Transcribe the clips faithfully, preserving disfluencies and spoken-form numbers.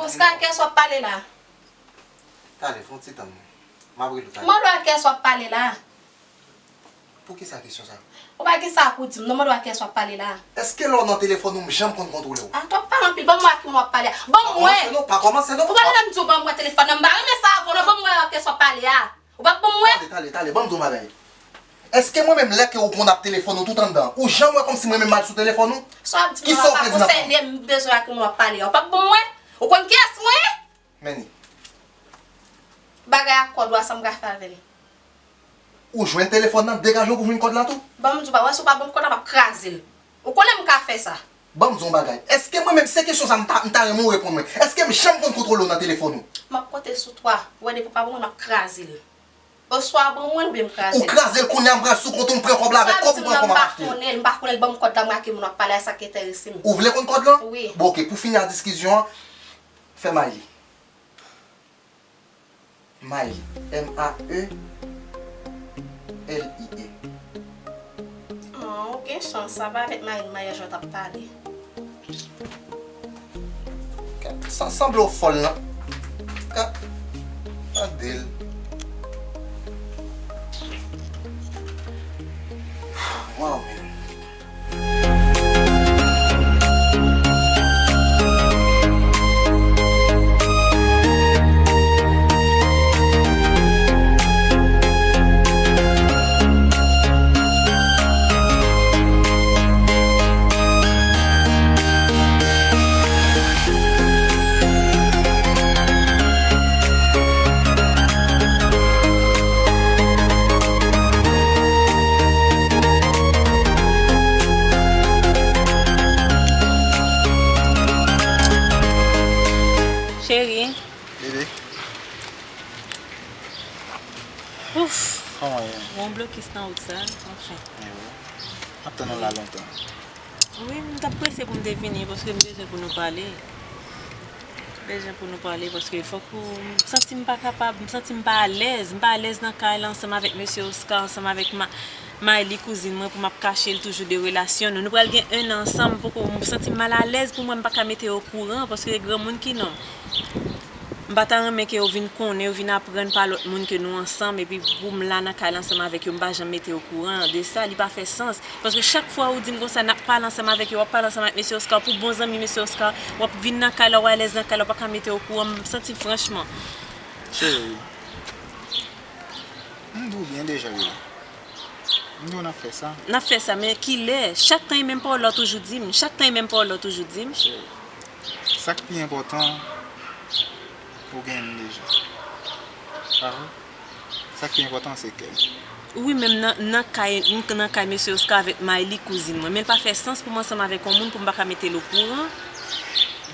Oscar, kiyès w ap pale la? Talè, fè yon ti tann. M ap rele w talè. Mande w a kiyès w ap pale la. Poukisa kesyon sa? Ou pa gen sa pou di m, non, mande w a kiyès w ap pale la. Èske lè w nan telefòn ou, m janm konn kontwole w? A, w ap pale anpil, ban m wè a ki moun w ap pale a. Ban m wè. Pa kòmanse non, pa kòmanse non. Ou pa vle m di w ban m wè telefòn nan, m pa renmen sa avè w, non, ban m wè a kiyès w ap pale a. Ou p ap ban m wè. Talè, talè, talè, ban m di w yon bagay. Èske mwen menm lè ke ou konn ap telefòn ou tout anndan, ou janm wè kòmsi mwen menm m al sou telefòn ou? Sa w ap di m nan pa konsène m, m bezwen ak moun w ap pale a. Ou p ap ban m wè? Ou konn kiyès mwen ye? Men ni. Bagay ak kòd ou a, sa m ka fè avè l? Ou jwenn telefòn nan, degaje w pou jwenn kòd la tou. Ban m di w bagay, si w pa ban m kòd la, m ap kraze l. Ou konnen m ka fè sa. Ban m di w yon bagay. Èske mwen menm, se kesyon sa m ta, m ta renmen w reponn mwen. Èske m janm konn kontwole w nan telefòn ou? M ap konte sou twa. Ou wè depi w pa ban mwen, m ap kraze l. Oswa ban mwen l oubyen m kraze l. Ou kraze l kounye a, m pral sou kont ou, m pran kòb la avèk kòb ou pran kòb m ap achte l. Sa di m nan m pa konnen l, m pa konnen l, ban m kòd la, m rake moun w ap pale a, sa k enterese m. Ou vle konn kòd lan? Wi. Bon, oke, pou fini a diskizyon an, fè Mayli. Mayli. M A E L I E. Oh, ou gen chans, sa pa avèk mari m maryaj w t ap pale. Sa sanble w fòl nan. Ka, tande l. Waw, men. Cheri. Bebe. Ouf. Kòman w ye? Gon blokis nan wout sa, anfen. Ewo. M ap tann ou la lontan. Wi, m t ap prese pou m te vini, paske m bezwen pou nou pale. Bezwen pou nou pale, paske fòk ou, m santi m pa kapab, m santi m pa alèz, m pa alèz nan kay la ansanm avèk mesye Oscar, ansanm avèk ma-, Mayli, kouzin mwen, pou m ap kache l toujou de relasyon nou. Nou pral gen en an ansanm, m poko, m santi m mal alèz pou mwen, m pa ka mete yo okouran, paske se granmoun ki nonm. M pa ta renmen ke yo vin konnen, yo vin aprann pa lòt moun ke nou ansanm, epi pou m la nan kay la ansanm avèk yo, m pa janm mete yo okouran de sa, li pa fè sans. Paske chak fwa ou di m konsa, n ap pale ansanm avèk yo, w ap pale ansanm avèk mesye Oscar, pou bon zanmi mesye Oscar, w ap vin nan kay la, w alèz nan kay la, w pa ka mete yo okouran, m santi franchman. Cheri, m di w byen deja, bebe. M di w n ap fè sa. N ap fè sa, men kilè? Chak tan e menm pawòl la w toujou di m. Chak tan e menm pawòl la w toujou di m. Cheri, sa k pi enpòtan, ou genyen m deja. Pa vre? Sa k pi enpòtan, se kè m. Wi, men m nan, nan kay, m nan kay mesye Oscar avèk Mayli, kouzin mwen. Men l pa fè sans pou m ansanm avèk yon moun pou m pa ka mete l okouran.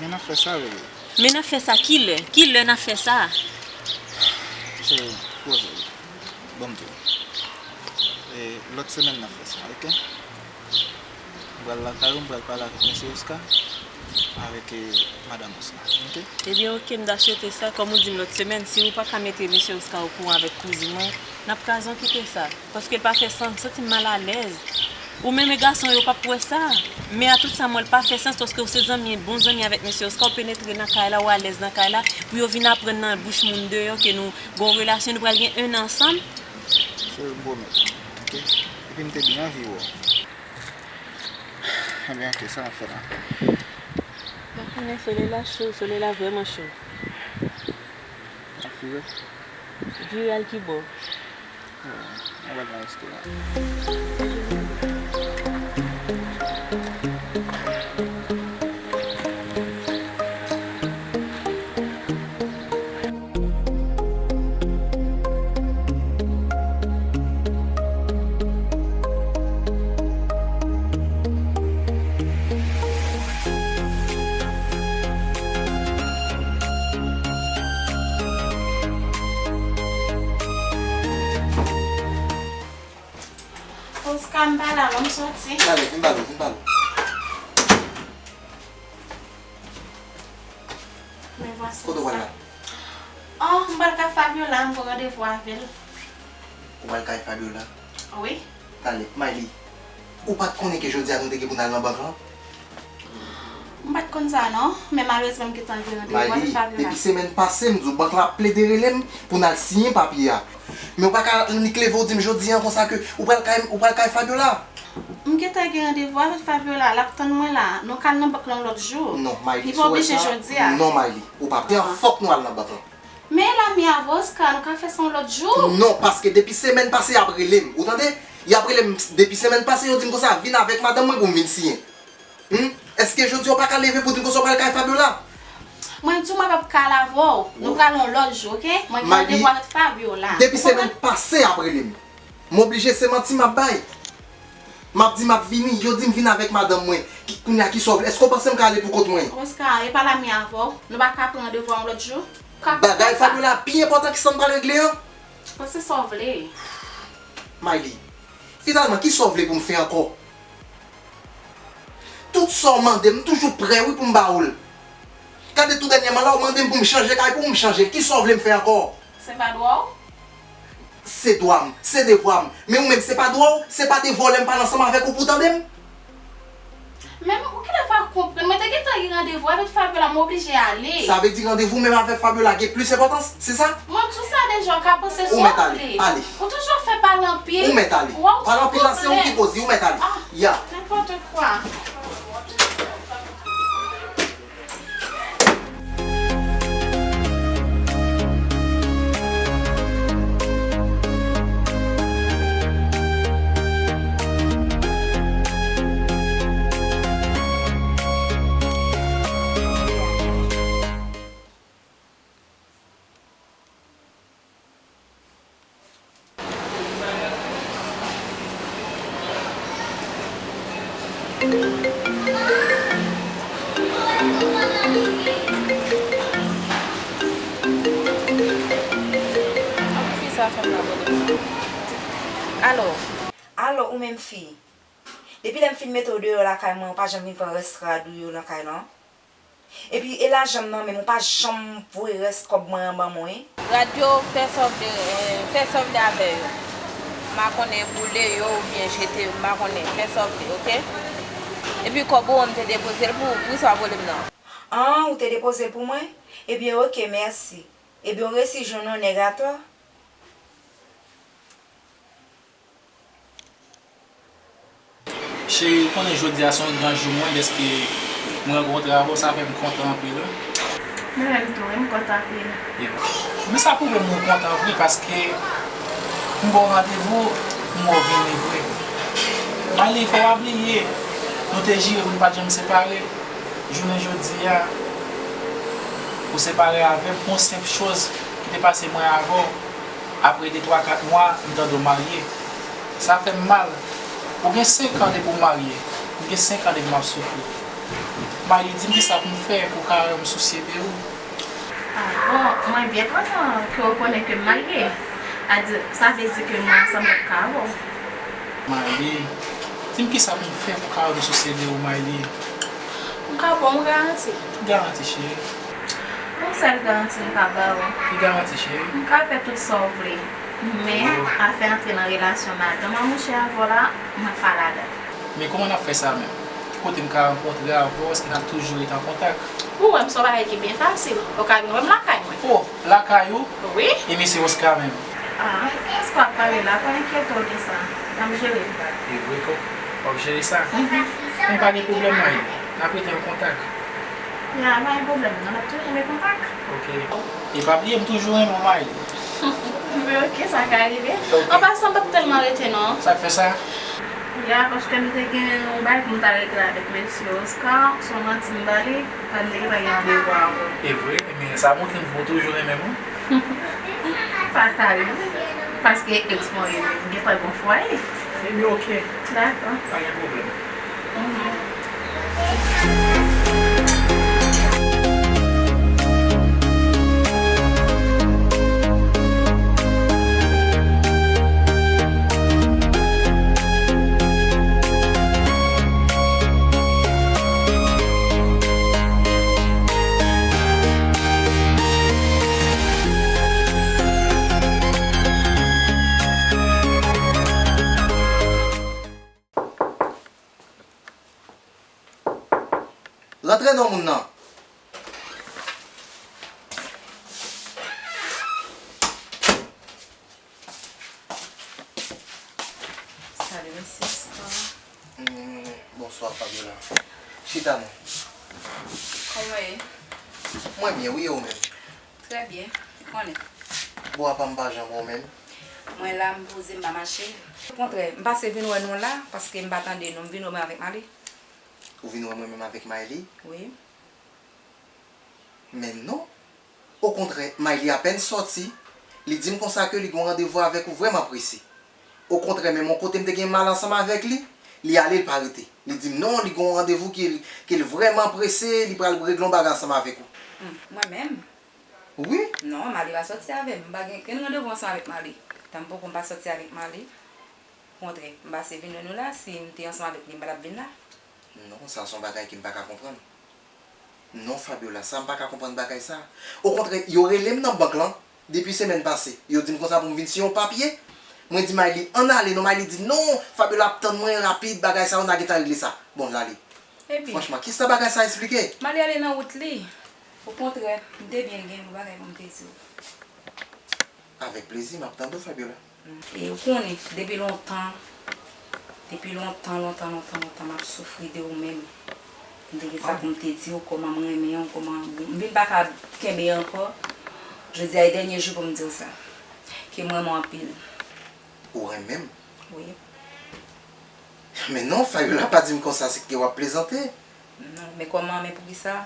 Men n ap fè sa, bebe. Men n ap fè sa kilè? Kilè n ap fè sa? Cheri, poze w. Ban m di w. E, lòt semèn n ap fè sa, oke? M pral lakay ou, m pral pale avèk mesye Oscar, avèk, e, madanm Oscar, oke? Ebyen, oke, m ta swete sa. Kòm ou di m lòt semèn, si ou pa ka mete mesye Oscar okouran avèk kouzin mwen, n ap ka jan kite sa. Paske l pa fè sans, m santi m mal alèz. Ou menm e gason yo p ap wè sa. Men a tout sa m wè l pa fè sans paske ou se zanmi, bon zanmi avèk mesye Oscar, ou penetre nan kay la, ou alèz nan kay la, pou yo vin aprann nan bouch moun deyò ke nou gon relasyon, nou pral gen en an ansanm. Cheri, m pwomèt ou, oke? Epi m te byen anvi wè w. Ebyen, oke, sa n ap fè la? M pa konnen, solèy la cho, solèy la vrèman cho. N ap vire? Vire al ki bò? Mwen pral nan restoran. Oscar, m pa la non, m soti. Talè, vin pale, vin pale. Me voici. Kote w pral la? Oh, m pral kay Fabiola, m gen randevou avè l. Ou pral kay Fabiola? Wi. Talè, Mayli, ou pa t konnen ke jodi a nou te gen pou n al nan bank lan? M pa t konn sa non, men malerezman m gentan gen randevou avèk Fabiola. Mayli, depi semèn pase m di w bank la ap plede rele m pou n al siyen papye a. Men ou pa ka annik leve w di m jodi a konsa ke ou pral kay, ou pral kay Fabiola. M gentan gen randevou avèk Fabiola, l ap tann mwen la. Nou ka al nan bank lan yon lòt jou. Non, Mayli, si w wè sa, non, Mayli, ou pa. Gen fòk nou al nan bank lan. Men lami avè w, Oscar, nou ka fè sa yon lòt jou. Non, paske depi semèn pase y ap rele m. Ou tande? Y ap rele m depi semèn pase, yo di m konsa, vin avèk madanm mwen pou m vin siyen. Humm, èske jodi a w pa ka leve pou di m konsa w pral kay Fabiola? Mwen di w mwen p ap ka al avè w. Nou pral yon lòt jou, oke? Mwen gen randevou avèk Fabiola. Depi semèn pase y ap rele m. M oblije, se manti m ap bay. M ap di m ap vini, yo di m vin avèk madanm mwen. Ki, kounye a ki sa w vle? Èske w panse m ka ale pou kont mwen? Oscar, e pa lami avè w. Nou pa ka pran randevou a yon lòt jou? Bagay Fabiola pi enpòtan ki sa n pral regle an. Panse sa w vle. Mayli, finalman, ki sa w vle pou m fè ankò? Tout sa w mande m, m toujou prè wi pou m ba ou l. Gade tou dènyèman la, w mande m pou m chanje kay pou ou, m chanje l. Ki sa w vle m fè ankò? Se pa dwa w? Se dwa m, se devwa m. Men ou menm, se pa dwa w, se pa devwa w lè m pale ansanm avèk ou pou w tande m. Men ou kilè fè w konprann? Mwen te gentan gen randevou avèk Fabiola, m oblije ale. Sa vle di randevou menm avèk Fabiola gen plis enpòtans, se sa? Mwen di w sa deja, w ka panse sa w vle. Ou mèt ale, ale. Ou toujou ap fè pale anpil. Ou mèt ale. Pale anpil la, se ou ki koze, ou mèt ale. Ah, ya. N'importe quoi. Alo. Alo, ou menm fi. Depi lè m fin mete w deyò lakay mwen, ou pa janm vin pran rès rad ou yo nan kay lan. Epi, e lajan m nan menm, ou pa janm voye rès kòb mwen an ban mwen. Rad yo, fè sa w vle, eh, fè sa w vle avè yo. M pa konnen boule yo oubyen jete yo, m pa konnen. Fè sa w vle, oke? Epi kòb ou an, m te depoze l pou ou. Poukisa w ap rele m nan? An, ou te depoze l pou mwen? Ebyen, oke, mèsi. Ebyen, ou resi jwenn yon nèg atò? Cheri, ou konnen jodi a se yon gran jou mwen, dèske mwen rankontre avè w, sa fè m kontan anpil, wi. Mwen menm tou, wi, m kontan anpil. Yeah. Men sa pwouve m ou kontan vre, paske m ba w randevou, m wè w vini vre. Mayli, fò w pa bliye, nou te jire pou nou pa t janm separe. Jounen jodi a, ou separe avè m pou yon senp choz ki te pase mwen avè w. Apre de, twa, kat mwa, m tande w marye. Sa fè m mal. Ou gen senk an depi w marye. M gen senk an depi m ap soufri. Mayli, di m kisa pou m fè pou w ka wè m sousye de ou. Ah, bon, mwen byen kontan ke w konnen ke m marye. A di, sa vle di ke mwen ansanm m p ap ka avè w. Mayli, di m kisa pou m fè pou w ka wè m sousye de ou, Mayli. M ka ba w yon garanti. Ki garanti, cheri? Yon sèl garanti m ka ba w. Ki garanti, cheri? M ka fè tout sa w vle. Men, afè antre nan relasyon madanm an mouche avè w la, mwen pa ladan l. Men kòman n ap fè sa menm? Ki kote m ka rankontre avè w? Èske n ap toujou ret an kontak? Ou wè m se yon bagay ki byen fasil. Ou ka vin wè m lakay mwen. O, lakay ou? Wi. E mesye Oscar menm? Ah, Oscar ap pale la, pa enkyete w de sa. N ap jere l. E vre kò? W ap jere sa? Mhm. Men pa gen pwoblèm, Mayli. N ap rete an kontak. Ya, pa gen pwoblèm, non, n ap toujou renmen kontak. Ok. E pa bliye, m toujou renmen w, Mayli. Men ok, sa ka rive. Ok. An pasan, m p ap tèlman rete, non. Sa k fè sa? Ya, paske nou te gen yon bagay pou m ta regle avèk mesye Oscar, se yon manti m ba li, pandan li te gen randevou avè w. E vre, men sa montre m ke w toujou renmen m, wi. Sa ka rive, paske eks mwen, li gen trè bon fwaye. Ebyen, ok. Dakò. Pa gen pwoblèm. Mhm. Rantre non, moun nan. Salut, mesye Oscar. Hmm, bonswa, Fabiola. Chita non. Kòman w ye? Mwen byen, wi, e ou menm? Trè byen. Ou konnen. Bò apa m pa janm wè w menm? Mwen la, m poze, m pa mache. Okontrè, m pase vin wè nou la, paske m pa tande nou, m vin wè mwen avèk Mali. Ou vin wè mwen menm avèk Mayli? Wi. Men non. Okontrè, Mayli apèn sòti, li di m konsa ke li gen yon randevou avèk ou vrèman prese. Okontrè, menm yon kote m te gen mal ansanm avèk li, li ale, li pa rete. Li di m non, li gen yon randevou ke, ke l vrèman prese, li pral regle yon bagay ansanm avèk ou. Hmm, mwen menm? Wi. Non, Mali pa sòti avè m. M pa gen kenn randevou ansanm avèk Mali. Tanpoko m pa sòti avèk Mali. Okontrè, m pase vin wè nou la, si m te ansanm avèk li, m pa t ap vin la. Non, sa se yon bagay ke m pa ka konprann. Non, Fabiola, sa m pa ka konprann bagay sa. Okontrè, yo rele m nan bank lan depi semèn pase. Yo di m konsa pou m vin siyen yon papye. Mwen di Mayli, ann ale non, Mayli di non, Fabiola ap tann mwen rapid, bagay sa yo n a gentan regle sa. Bon, l ale. Epi? Franchman, kisa bagay sa esplike? Mali ale nan wout li. Okontrè, m te byen gen yon bagay pou m te di w. Avèk plezi, m ap tande w, Fabiola. E ou konnen, depi lontan, depi lontan, lontan, lontan, lontan, m ap soufri de ou menm. M te gen sa pou m te di w, kòman m renmen w, kòman m vin pa ka kenbe ankò. Jodi a e dènye jou pou m di w sa. Ke m renmen w anpil. Ou renmen m? Wi. Men non, Fabiola, pa di m konsa, se ke w ap plezante. Non, men kòman, men poukisa?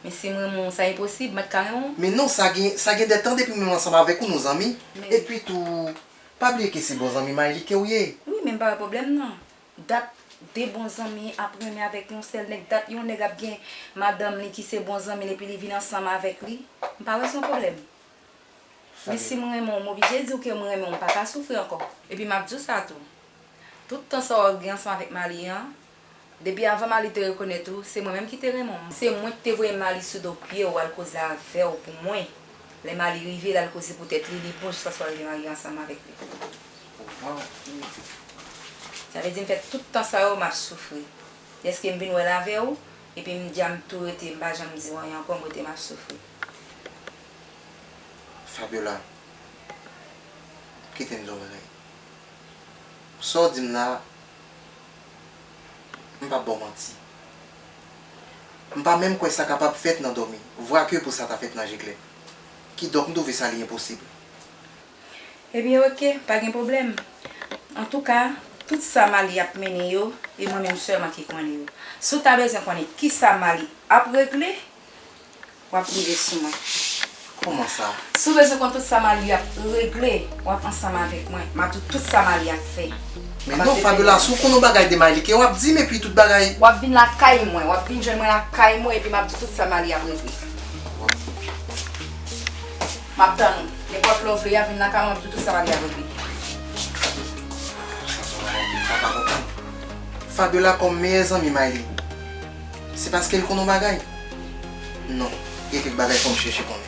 Men si m renmen w, sa enposib, m pa t ka renmen w? Men non, sa gen, sa gen de tan depi mwen ansanm avèk ou, nou zanmi. Men epi tou, pa bliye ke se bon zanmi Mayli ke w ye. Wi, men m pa wè pwoblèm nan. Dat de bon zanmi ap renmen avèk yon sèl nèg, dat yon nèg ap gen madanm li ki se bon zanmi l epi li vin ansanm avèk li, m pa wè se yon pwoblèm. Men si m renmen w, m oblije di w ke m renmen w, m pa ka soufri ankò. Epi m ap di w sa tou. Tout tan sa w gen ansanm avèk Mali an, depi avan Mali te rekonèt ou, se mwen menm ki te renmen w. Se mwen ki te voye Mali sou do pye w al koze avè w pou mwen. Lè Mali rive, l al koze pou tèt li, li bon jiskaske l gen mari ansanm avèk li. Sa vle di m fè tout tan sa yo, m ap soufri. Dèske m vin wè l avè w, epi m di a m tou rete, m pa janm di w anyen ankò, m rete m ap soufri. Fabiola, kite m di w yon bagay. Sa w di m la, m p ap ba w manti. M pa menm kwè sa kapab fèt nan dòmi, vwake pou sa ta fèt nan je klè. Kidonk, m twouve sa li enposib. Ebyen, oke, pa gen pwoblèm. Antouka, tout sa Mali ap mennen yo, e mwen menm sèlman ki konnen yo. Si w ta bezwen konnen kisa Mali ap regle, w ap rive sou mwen. Kòman sa? Si w bezwen konn tout sa Mali ap regle, w ap ansanm avèk mwen. M ap di w tout sa Mali ap fè. Men non, Fabiola, si w konn yon bagay de Mali, ke w ap di m epi tout bagay. W ap vin lakay mwen, w ap vin jwenn mwen lakay mwen, epi m ap di w tout sa Mali ap regle. M ap tann ou. Nenpòt lè w vle a, vin lakay mwen, m ap di w tout sa Mali ap regle. Sa se yon bagay ke m pa ka konprann. Fabiola kòm meyè zanmi Mayli, se paske l konn yon bagay? Non, gen kèk bagay fò m chèche konnen.